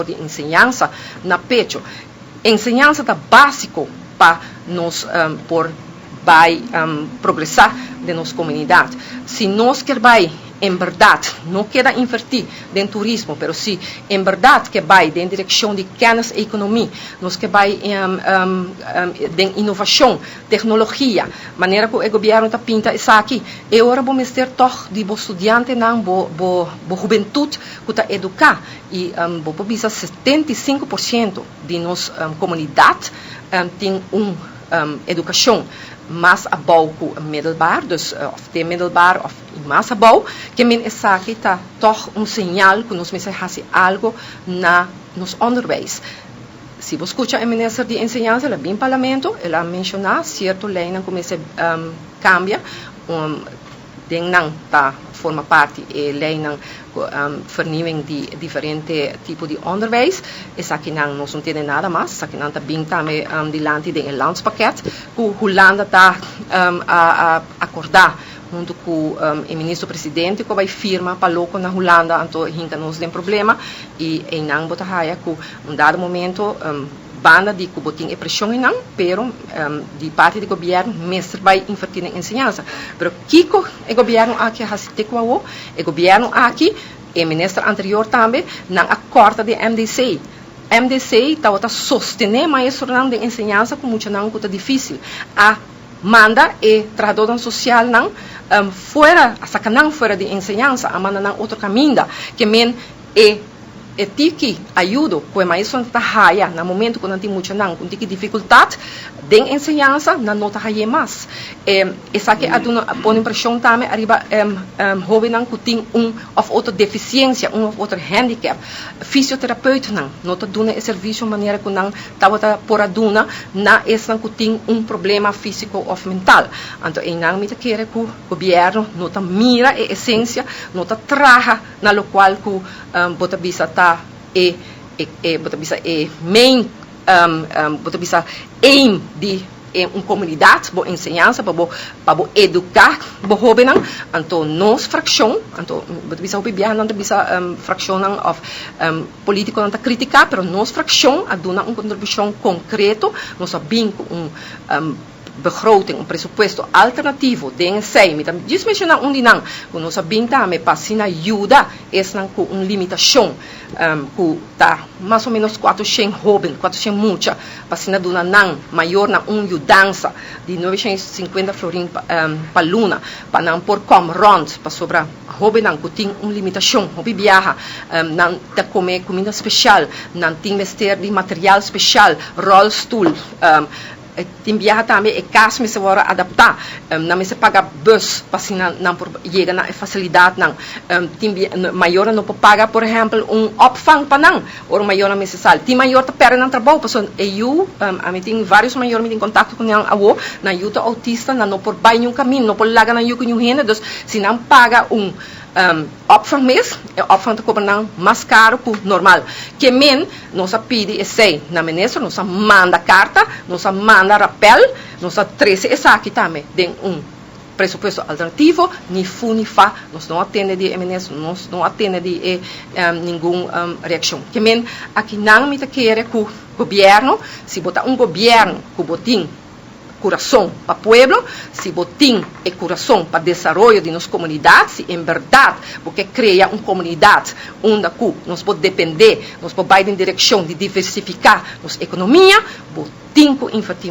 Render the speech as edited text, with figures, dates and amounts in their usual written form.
sector di enseñansa na pecho. Enseñansa ta basico pa nos por bay progresa den nos comunidad. Si nos kier bay en berdad, no keda inverti den turismo, pero si en berdad kier bay den direccion di kennis-economie, nos kier bay den innovacion, tecnologia, manera cu e gobierno ta pinta esaki, e ora bo mester toch di bo studiantenan, bo hubentud cu ta educa y bo por bisa 75% di nos comunidad tin un educacion mas abou cu middelbaar, dus of te middelbaar of mas abou, kiermen esaki ta toch un señal cu nos mester haci algo na nos onderwijs. Si bo scucha e minister di enseñansa, el a bin parlamento, el a menciona cierto leynan cu mester cambia, den nan ta forma parti e leynan vernieuwing di diferente tipo di onderwijs. Esakinan nos no tin nada mas, esakinan ta bin tambe dilanti den landspakket, cu Hulanda ta a acorda hunto cu e minister-presidente cu bay firma pa loco na Hulanda, anto hinca nos den problema y einan bo ta haya cu un dado momento banda di cu bo tin e presion nan, pero di parti di gobierno mester bay inverti den enseñansa. Pero kico e gobierno aki a haci te cu awo? E gobierno aki, e minister anterior tambe, nan a corta di MDC. MDC tabata sostene maestronan di enseñansa cu muchanan cu ta dificil. A manda e trahadornan socialnan fuera, a saca nan fuera di enseñansa, a manda nan otro caminda, kiermen e tiki ayudo cu e maestro ta haya na momento cu nan tin muchanan cu tiki dificultad den enseñansa, nan no ta haya mas. Esaki a duna a pone presion tambe ariba hobennan cu tin un of otro deficiencia, un of otro handicap. Fisiotherapeutnan no ta duna e servicio manera cu nan tabata por a duna na esnan cu tin un problema fisico of mental. Anto einan mi ta kere cu gobierno no ta mira e esencia, no ta traha na locual cu bo ta bisa ta e bo ta bisa e main bo ta bisa aim di un comunidad, bo enseñansa pa bo educa bo hobennan. Anto nos fraccion, anto bo ta bisa hopi biaha nan ta bisa fraccionnan of politiconan ta critica, pero nos fraccion a duna un contribucion concreto. Nos a bin cu un begroting, un presupuesto alternativo den esey. Mi ta djis menciona un di nan, cu nos a bin tambe pa asina yuda esnan cu un limitacion, cu ta mas o menos 400 hoben, 400 mucha, pa asina duna nan mayornan un yudansa di 950 florin pa luna, pa nan por come rond, pasobra hobennan cu tin un limitacion, hopi biaha, nan ta come cuminda special, nan tin mester di material special, rolstoel, tin biaha tambe e cas mester wordo adapta, nan mester paga bus pa asina nan por yega na e facilidadnan, tin mayornan no por paga, por ehempel, un opvang pa nan, ora mayornan mester sali. Tin mayor ta perde nan trabou, pasobra e yu, ami tin varios mayor mi tin contacto cu nan awo, nan yu ta autista, nan no por bay niun camino, no por laga nan yu cu niun hende, dus si nan paga un opvang mes, e opvang ta cobra nan mas caro cu normal. Kiermen, nos a pidi esey na minister, nos a manda carta, nos a manda rappel, nos a trece esaki tambe den un presupuesto alternativo, ni fu ni fa, nos no a tende di e minister, nos no a tende di e ningun reaccion. Kiermen, akinan mi ta kere cu gobierno, si bo ta un gobierno cu bo tin curason pa pueblo, si bo tin e curason pa desaroyo di nos comunidad, si en berdad bo kier crea un comunidad unda cu nos por depende, nos por bay den direccion di diversifica nos economia, bo tin cu inverti.